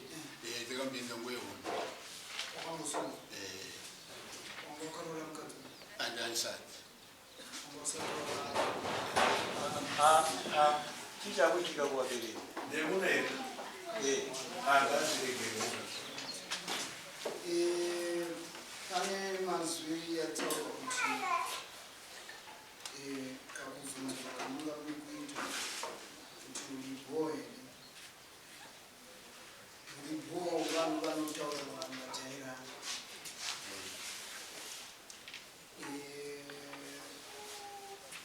Eh, takamboenda nguva yehondo. Wakambosungwa. Wanga wakaroora mukadzi. Andisati. Wanga usati wakaroora. Chichakuitika kuvabereki? Ndekuno here? Hangaziregerera. Pane mazwi yataurwa kuti kakubvunzwa kamunga muri kuita kuti uribo here. Uribo vanhu vanotaura vanhu vajairana.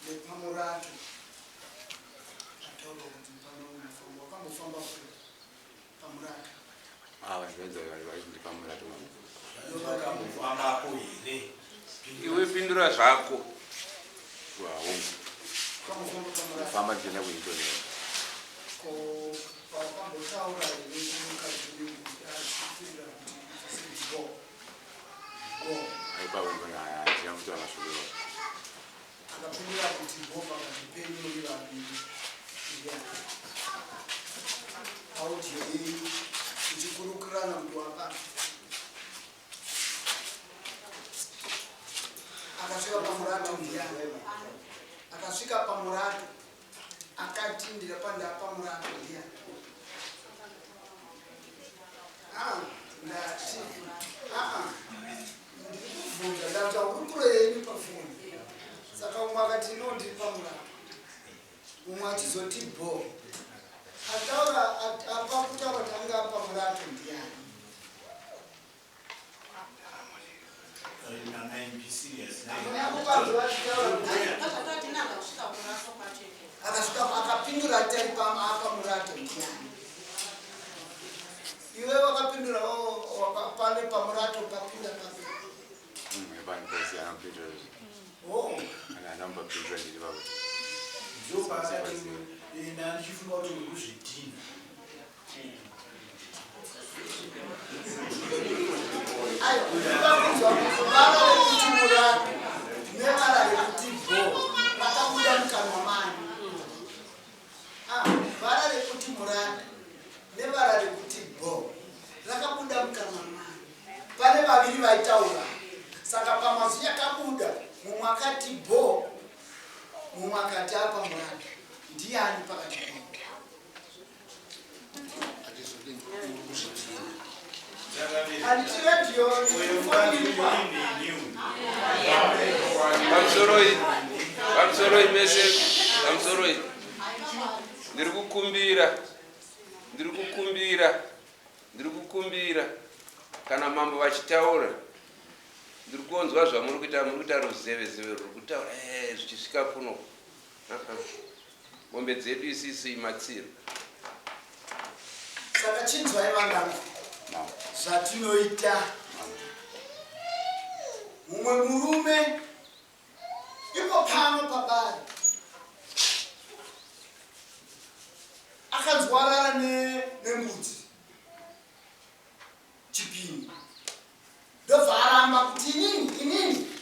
Nepamurato ataurwa kuti pano wakambofamba pamurato. Ah, vanhu vainzi vaiti pamurato. Vakambofambapo here? Iwe pindura zvako. Hongu. Wakambofamba pamurato. Kufamba ndichienda kuIntoria. Ko pawakambotaura here kumukadzi uyu kuti achipindura kuti go go? Aipapo ndona handina kutaura mashoko iwayo. Akapindura kuti go pakati penyu muri vaviri ndiani? Audio yenyu ichikurukurirana kuti wabata. Akasvika pamurato ndiani? Akasvika pamurato akati ndira pandapa murato ndiani? Ah, ndati aa ndiri kubvunza ndakuti hurukuro yenyu pafoni. Saka umwe akati no ndiri pamurato, umwe achizoti bo. Ataura apa kutaura kuti anga pamurato ndiani? Akasvika akapindura ati ari apa murato ndiani? Iwe wakapindura pane pamurato papinda papi? Vanhu vakasiyana kupindura izvi. Oh. Handina kumbapindura ndiri ipapo. Ndopakati ndandichifunga kuti uri kuzvidhina. Aiwa, ndinoda kunzwa vara rekuti murato nevara rekuti bo rakabuda mukanwa mani. Ah, vara rekuti murato nevara rekuti bo rakabuda mukanwa mani. Pane vaviri vaitaura. Saka pamazwi akabuda mumwe akati bo, mumwe akati apa murato. Ndiani pakati pavo? Hatizodi uri kuzvidhina. Handiti radio Pamusoroi, pamusoroi mese, pamusoroi. Ndiri kukumbira, ndiri kukumbira, ndiri kukumbira kana mambo vachitaura ndiri kunzwa zvamuri kuita, muri kuita ruzevezeve ruri kutaura eh, zvichisvika kuno. Uh-uh. Mombe dzedu isisu imatsiro. Saka chinzwai vangangu zvatinoita. Mumwe murume ipo pano pabari akanzwarara nembudzi chipini ndobva aramba kuti inini inini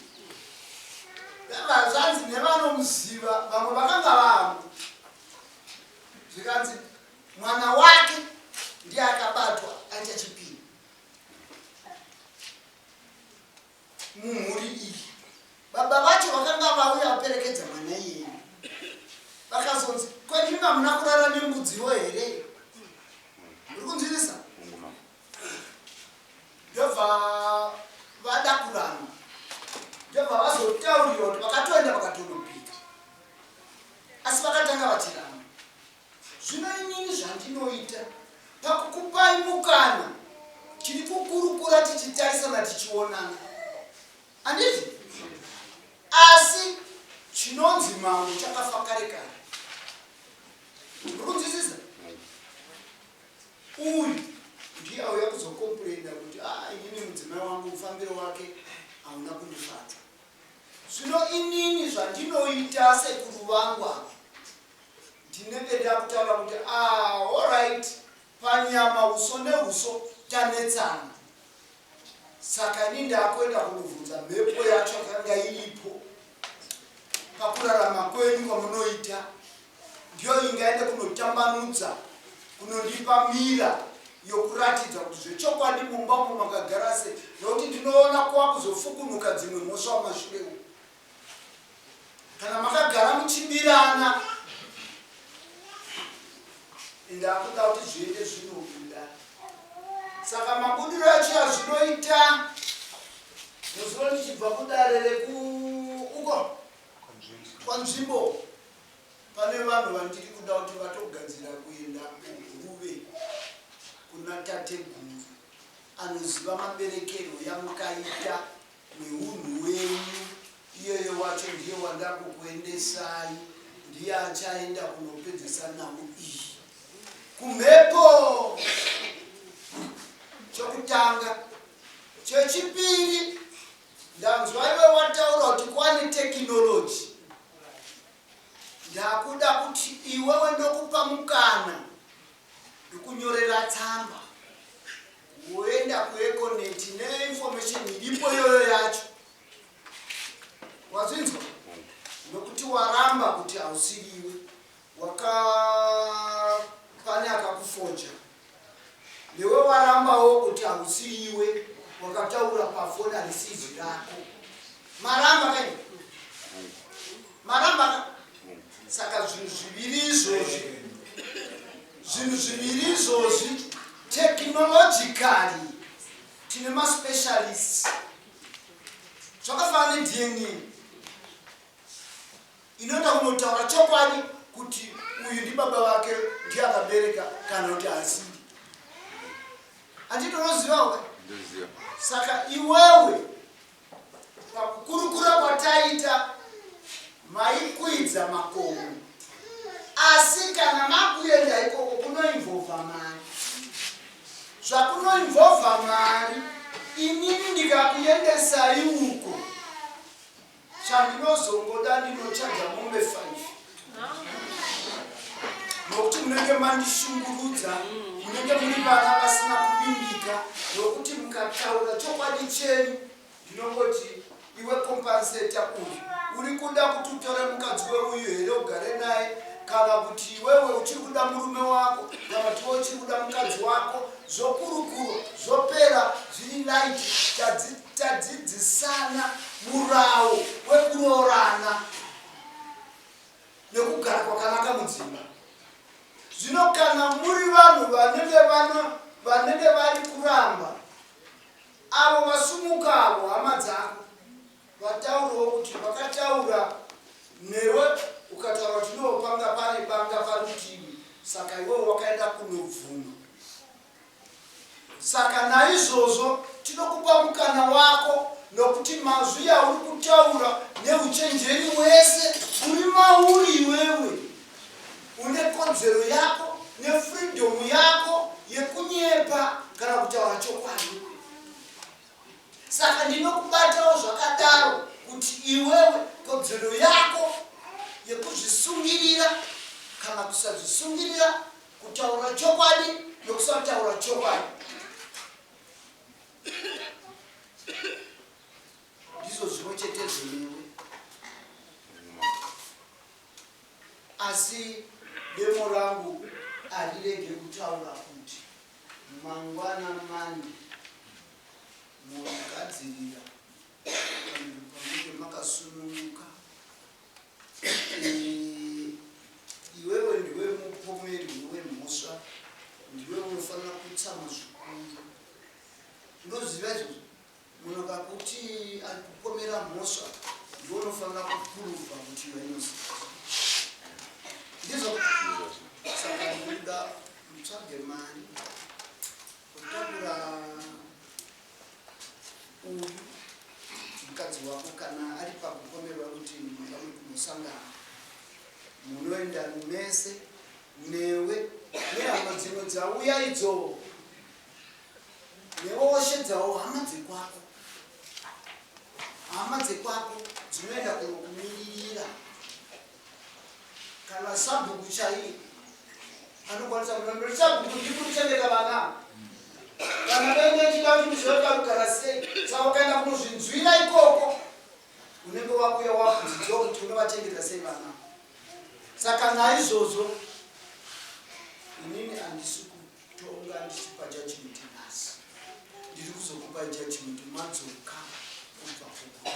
ndabva zvanzi nevanomuziva vamwe vakanga vamo zvikanzi mwana wake ndiye akabatwa aita chipini mumhuri iyi baba vacho vakanga vauya vaperekedza mwana iyeye vakazonzi kwemimi hamuna kurara nembudziwo here uri kunzwisisa ndobva vada kuramba ndobva vazotaurirwa kuti vakatoenda vakatonobika asi vakatanga vachiramba zvino inini zvandinoita pakukupai mukana tiri kukurukura tichitarisana tichionana handiti asi chinonzi mambo chakafa kare kare uri kunzwisisa Uyu ndiye auya kuzokomplainer kuti ah, inini mudzimai wangu mufambiro wake hauna kundifadza. Zvino inini zvandinoita sekuru vangu ava ndinenge ndakutaura kuti ah, alright, panyama uso neuso tanetsana, saka ini ndakuenda kunobvunza mhepo yacho yakanga iripo pakurarama kwenyu kwamunoita ndiyo ingaende kunotambanudza kunondipa mira yokuratidza kuti zvechokwadi mumba umo makagara sei nokuti ndinoona kwakuzofukunuka dzimwe mhosva mumashure umu kana makagara muchibirana ndakuda kuti zviende zvinobuda saka mabudiro acho azvinoita muzuro ndichibva kudare reku uko kwanzvimbo Pane vanhu vandiri kuda kuti vatogadzira kuenda kuGuruve kuna tateguru anoziva maberekerwo yamukaita nehunhu wenyu iyoyo wacho ndiye wandakukuendesai ndiye achaenda kunopedzesa nhau iyi kumhepo chokutanga chechipiri ndanzwa iwe wataura kuti kwane tekinoloji Ndakuda kuti iwewe ndokupa mukana ndikunyorera tsamba woenda kuEconet neinformation iripo iyoyo yacho wazvinzwa nokuti waramba kuti hausiriwe waka pane akakufoja newe warambawo kuti hausiriwe wakataura pafoni harisi izwi rako maramba kai maramba ka saka zvinhu zviviri izvozvi zvinhu zviviri izvozvi technologically tine maspecialists zvakafanana nedna inoenda kunotaura chokwadi kuti uyu ndibaba vake ndiye akabereka kana kuti asiri handiti unozivawo saka iwewe pakukurukura kwataita maikwidza makomo asi kana makuenda ikoko kunoinvolva mari zvakunoinvolva mari inini ndikakuendesai uko Chandinozongoda ndinochaja mombe 5 nokuti munenge mandishungurudza, munenge muri vana vasina kuvimbika, nokuti mukataura chokwadi chenyu ndinongoti iwe compensata uyu uri kuda kuti utore mukadzi weuyu here ugare naye kana kuti iwewe uchiri kuda murume wako kana kuti iwe uchiri kuda mukadzi wako zvokurukuro zvopera zviri light Tadzidzisana murawo wekuroorana nekugara kwakanaka mudzimba. Zvino kana muri vanhu vanenge vano vanenge vari kuramba Avo vasumuka avo hama dzako vataurawo kuti vakataura newe ukataura kuti no panga pane banga parutivi saka iwewe wakaenda kunobvuma. Saka naizvozvo tinokupa mukana wako nokuti mazwi auri kutaura neuchenjeri hwese uri mauri iwewe une kodzero yako nefreedom yako yekunyepa kana kutaura chokwadi. Saka ndinokubatawo zvakadaro kuti iwewe kodzero yako yekuzvisungirira kana kusazvisungirira kutaura chokwadi nokusataura chokwadi ndizvo zvimwe chetezvo newe. Asi demo rangu harirege kutaura kuti mangwana Monday monogadzirira panzvimbo pamunenge makasununguka. Eh, iwewe ndiwe mupomerwi wemhosva, ndiwe unofanira kutsamwa zvikuru. Unoziva izvozvo? Munhu akakuti ari kupomera mhosva ndiwe unofanira kupuruvha kuti you are innocent. Ndizvo? Saka ndinoda mutsvage mari kutakura uyu mukadzi wako kana ari pakupomerwa kuti munoda kunosangana munoenda mese newe nehama dzimwe dzauya idzo Newe woshedzawo hama dzekwako. Hama dzekwako dzinoenda kunokumiririra. Kana sabhuku chaiye anokwanisa kunambira sabhuku ndiri kuchengeta vana. Kana dai ndichida kuti muzive kuti vanogara sei, saka ukaenda kunozvinzwira ikoko unenge wakuya wakudzidzwa kuti unovachengeta sei vana. Saka naizvozvo inini handisi Tonga ndichipa judgement nhasi. Ndiri kuzokupai judgement madzoka kubva kuguva.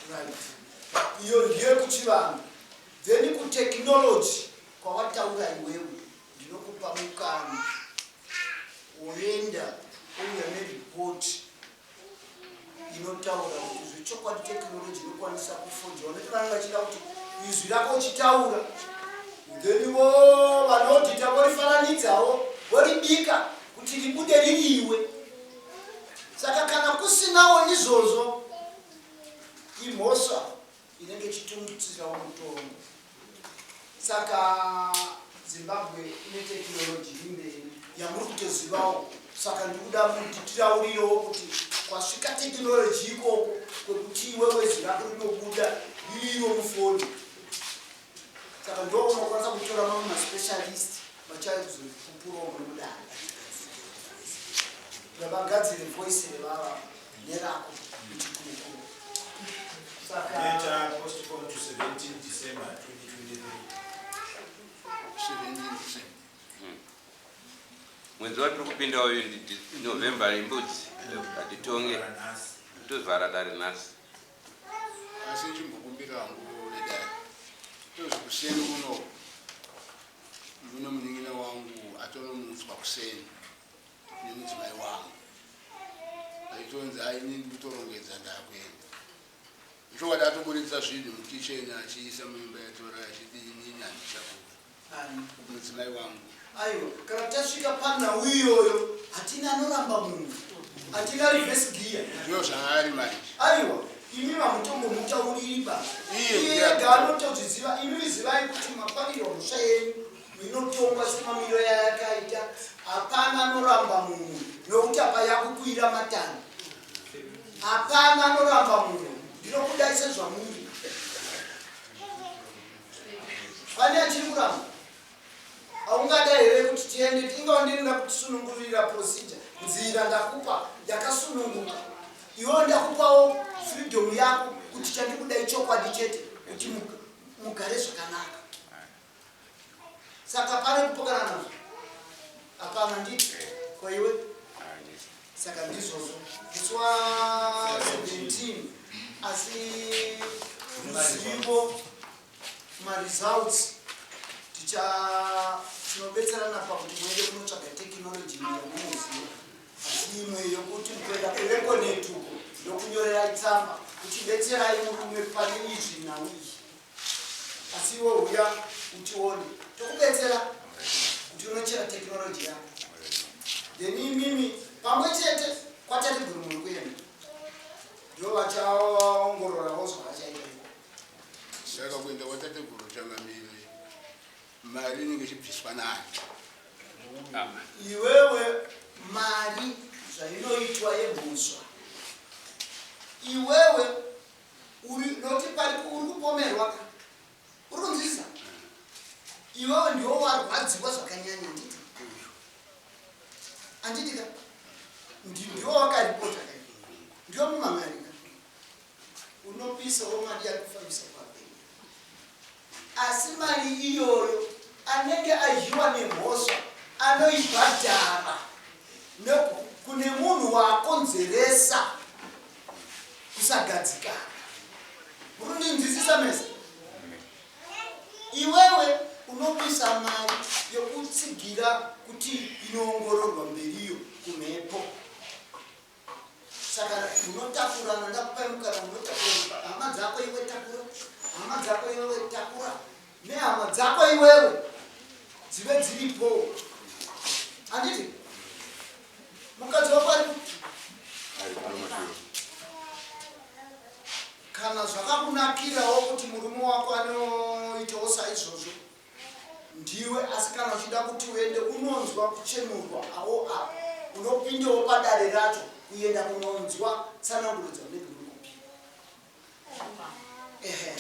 Right. Iyo ndiye kuchivanhu. Then kutechnology kwawataura iwewe ndinokupa mukana woenda ouya nereport inotaura kuti zvechokwadi technology inokwanisa kufojewa nekuti vanenge vachida kuti izwi rako uchitaura then vo vanoodita vorifananidzawo voribika kuti ribude ririwe saka kana kusinawo izvozvo imhosva inenge ichitungutsirawo mutongo saka zimbabwe ine tekinoloji iri mberi yamuri kutozivawo saka ndikuda kuti tiraurirewo kuti kwasvika tekinoloji ikoko kwekuti iwewe zwi rako rinobuda ririyo mufoni saka ndo unokwanisa kutora mamwe maspecialist vachauya kuzokupurawo muri mudare vagadzire voice revava nerako muchikurukuru saka Matter postponed to 17 December 2023. 17 December. Mwedzi watiri kupinda uyu ndi November imbudzi hatitonge tozvara dare nhasi. Asi chimbokumbira hangu vedare tozi kuseni kuno mune munin'ina wangu atonomutswa kuseni nemudzimai wangu aitonzi aini ndikutorongedza ndakuenda ichokwadi atoburitsa zvinhu mukicheni achiisa muimba yatora achiti inini handichakuda mudzimai wangu aiwa kana tasvika panhau iyoyo hatina anoramba munhu hatina reverse gear ndiyo zvaari manje aiwa imi vamutombomutauririba iye ega anotozviziva imi zivai kuti maparirwa mhosva yenyu Inotongwa semamiro yayakaita hapana anoramba mumwe nokuti apa yakukwira matanho hapana anoramba mumwe ndinokudai sezvamuri pane achiri kuramba haungada here kuti tiende tingawa ndinoda kutisunungurira procedure nzira ndakupa yakasununguka iwewo ndakupawo freedom yako kuti chandikuda ichokwadi chete kuti mugare zvakanaka Saka pane kupokana nazvo hapana nditi ko iwe saka ndizvozvo musi wa 17 asi ruzivo maresults. Zvicha tinobetserana pakuti muende kunotsvaga tekinoloji yamunoziva asi imwe yokuti kuenda kurekoneti uko ndokunyorerai tsamba kuti betserai murume pane izvi nhau iyi asi iwe huya utione tokubetsera kuti unochera tekinoloji yako then imimi pamwe chete kwatateguru muri kuenda ndo vachaongorora vozwa vachaita iko Saka kuenda kwatateguru changamire mari inenge ichibviswa nani? Iwewe mari zvainoitwa yemhosva iwewe uri noti pari uri kupomerwa ka uri kunzwisisa iwewe ndiwo warwadziwa zvakanyanya handiti handiti ka ndiwo wakaripota ka ndiwo mumhan'ari ka unopisawo mari yakufambisa kwapenya asi mari iyoyo anenge adyiwa nemhosva anoibhadhara kune munhu waakonzeresa kusagadzikana. Murikundinzwisisa mese? Iwewe unobisa mari yokutsigira kuti inoongororwa mberiyo kumhepo. Saka munotakurana, ndakupai mukana, munotakurana hama dzako iwe takura, hama dzako iwewe takura, nehama dzako iwewe dzive dziripo. Handiti mukadzi wako ari kana zvakakunakirawo kuti murume wako anoitawo saizvozvo Ndiwe asi kana uchida kuti uende unonzwa kuchenurwa awo apa unopindewo padare racho kuenda kunonzwa tsananguro dzaunenge uri kupiwa. Ehe.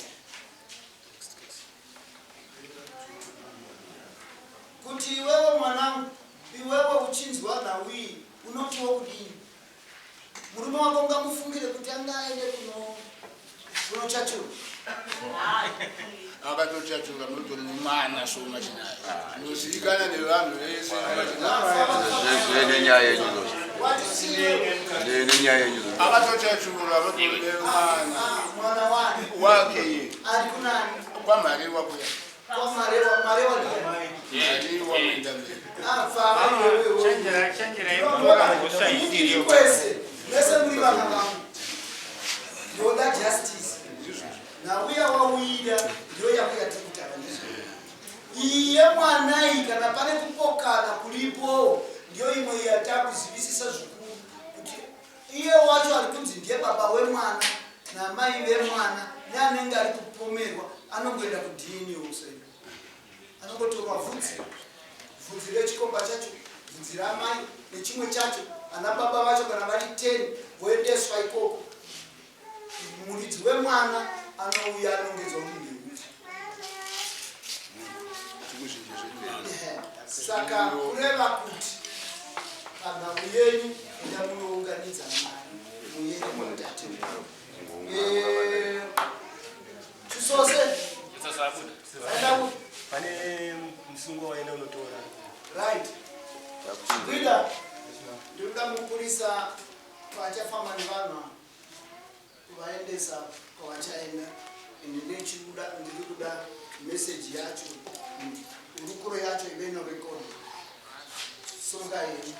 Kuti iwewe mwanangu, iwewe uchinzwa nhau iyi unotiwo kudini? Murume wako ungamufungire kuti anga aende kuno kunochachura. Akatochachura munotori nemwana so machinayo zvinozivikana nevanhu vese nenyaya yenyu izvozvo nenyaya yenyu izvozvo akatochachura munotori nemwana Mwana wani wake iye ari kunani? kwamharewa kuya Kwamarewa, marewa ndiani? Marewa muenda mberi. Kwese mese muri vana vangu ndoda justice nauya wauida ndiyo yakuya tikutaura ndizvo iyi yemwana iyi kana pane kupokana kuripo ndiyo imwe yatakuzivisisa zvikuru kuti iye wacho ari kunzi ndiye baba wemwana namai vemwana neanenge ari kupomerwa anongoenda kuDNA usai anongotorwa vhudzi vhudzi rechikomba chacho vhudzi ramai nechimwe chacho ana baba vacho kana vari 10 voendeswa ikoko muridzi wemwana anouya anongedzwa kuti ndeuti saka kureva kuti panhau yenyu enda munounganidza mari muende munotate Chisose. Chisose abuda. Aenda kupi? Pane musungo waenda unotora. Right. Gwida. Ndinoda mupurisa pachafamba nevanhu ava kuvaendesa kwavachaenda ende nechikuda ndiri kuda message yacho hurukuro yacho ive inorekodwa. Songa yenyu.